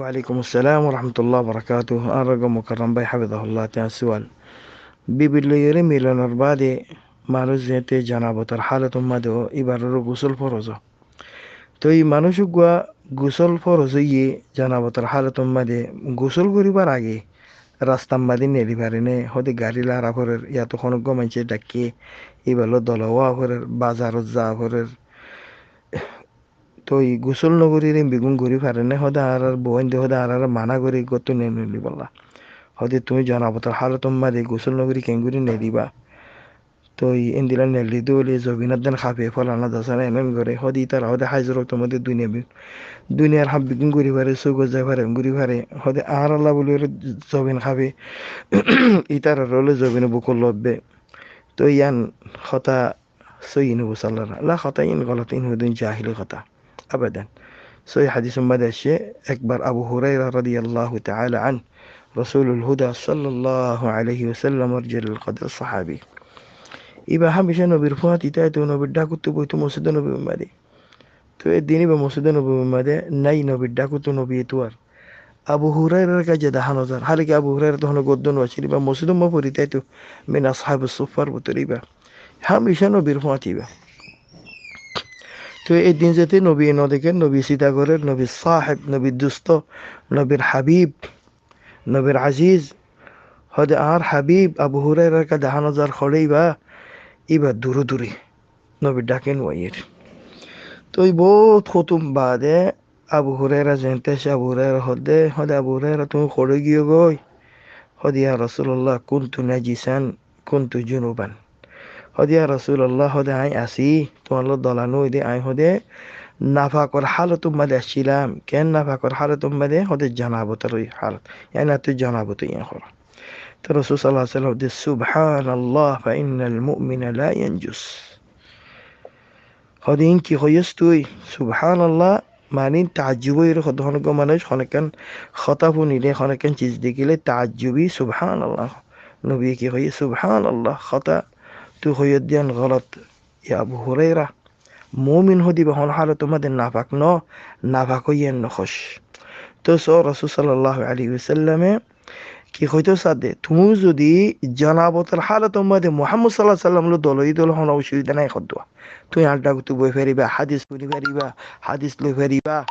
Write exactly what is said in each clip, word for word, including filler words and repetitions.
Walaikum assalam wa rahmatullahi wa barakatuhu. Añárar uggwá mukarram bái hafizahullah, te sual. Bibi loiyóre milonor baade manúic zeéñtte janabotor hálotor maze ó, íbaró gusól foroz ó. Toi manúic uggwá gusól foroz óiye janabotor hálotor maze, gusól goríbar age rastar maze neli fare né, hóde garí lara forer, yáto honó uggwá maincé dhakke, íba loi dola ówa forer, bazarot za forer. Toi gusól nogoríre biggún gorí fare né, hóde añárar bou ainde hóde añáráre mana gorí góttu neli neli bolla. Hóde tuñí janabotor hálotor maze gusól nogorí keéngorí neliba. Toi endilla neli dóile zobinor den háfe, fólana dasana eén eén goré. Hóde ítara hóde háizor oktor maze duniya bi-, duniyar ham biggún gorí fare, sóugot zai fare, gorí fare. Hóde añárálla bóli óile zobin háfe, ítarar óile zobine bukot lobbe. Toi yián hotá sóiyi no buzá lar. La, hotá iín golot, iín hoddún jahili hotá. Abadan. Sóiyi hadisor maze aiccé, ekbar Abu Huraira radiyallahu ta'ala anh, Rosulul Huda sallallahu alaihi wasallamor jelil qodor sahabi. Íba hámica nobir fúañti táito, nobir dhákottu boito, mosjide nobir maze. Toi ek din íba mosjide nobir maze nái, nobir dhákottu nobi etuar. Abu Hurairar kaijja dahá no zar. Háli ki Abu Huraira tohón góddo no accíl, íba mosjidot ma fori táito, min ashabis suffar bútore íba. Hámica nobir fúañti íba. Toi ek din zeéñtte nobi no dekér, nobi sinta gorér, nobir sáheb, nobir dusto, nobir habib, nobir aziz, hóde añár habib Abu Hurairar kaijja dahá no zar hoçé íba, íba dure dure, nobir dháke no aiyér. Toi bout hotún baade Abu Huraira zeéñtte aiccé, Abu Huraira hoódde, hóde, Abu Huraira, tuñí hoçé giyó goi? Hóde, ya Rasulallah, kuntu najisan, kuntu junuban. Hóde, ya Rasulallah, hóde, añí así, tuáñlla dola no óide, añí hóde nafakor hálotor maze accílam. Keén nafakor hálotor maze? Hóde, janabotor hálot. Yáni, añáttu janabot óiye hoór. Te Rosul sallallahu alaihi wasallam hoódde, subhanallah, fa innal mu'mina la yanjus. Hóde, iín ki hoiyós tui? Subhanallah, mani taajjub óiye hoódde, honó uggwá manúic honó ekkán hotá fúnile, honó ekkán ciz dekíle taajjubi, subhanallah. Nobiye ki hoiyé? Subhanallah, hotá tui hoiyós de yián golot, ya Abu Huraira. Mumin hóde íba honó hálotor maze nafak no, nafak óiye yián no hoóis. Toi só Rosul sallallahu alaihi wasallame ki hoitó saádde, tuñí zodi janabotor hálotor maze Muhammad sallallahu alaihi wasallam loi dola ói táile honó osubida nái hoddúa. Tuñí añár dhákottu boi fariba, hadis fúni fariba, hadis loi fariba,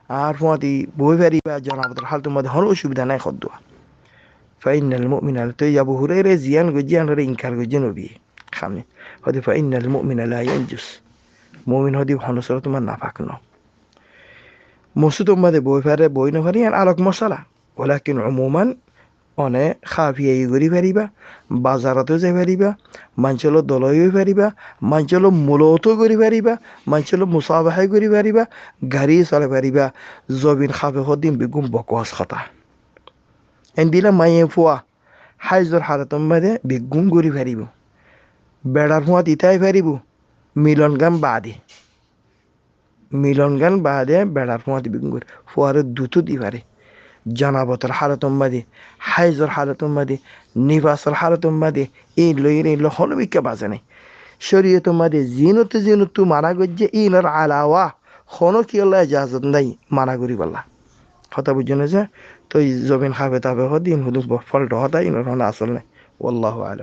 añár fúañti boi fariba, janabotor hálotor maze honó osubida nái hoddúa. Fa innal mu'mina, toi Abu Huraira ziyán goijjé, yiánore inkar goijjé nobiye. Hámi. Hóde, fa innal mu'mina la yanjus. Mumin hóde honó surotor maze nafak no. Mosjidor maze boi fare, boi no fare, yián alok mosala. Walakin umuman, one háfiyai gorí fariba, bazarot zai fariba, maincór loi dola ói fariba, maincór loi mulot gorí fariba, maincór loi musafaha gorí fariba, gari solai fariba, zobin háfe hoddin beggún bokwas hotá. Endilla maiyafua háizor hálotor maze beggún gorí faribó. Beçar fúañti tái faribó. Milon gán baade. Milon gán baade beçar fúañti beggún gorí. Fuare dutu di fare. Janabotor hálotor maze, háizor hálotor maze, nifasor hálotor maze, iín loi, iín loi honó mikká baze nái. Córiyotor maze zinottú, zinottú mana goijjé, iínor alawa honó kiyólla ejazot nái mana goríbolla. Hotá buijjó né ze? Toi zobin háfe táfe hoddin iín hoddún folto hotá, iínor honó asól nái. Wallahu a'lam.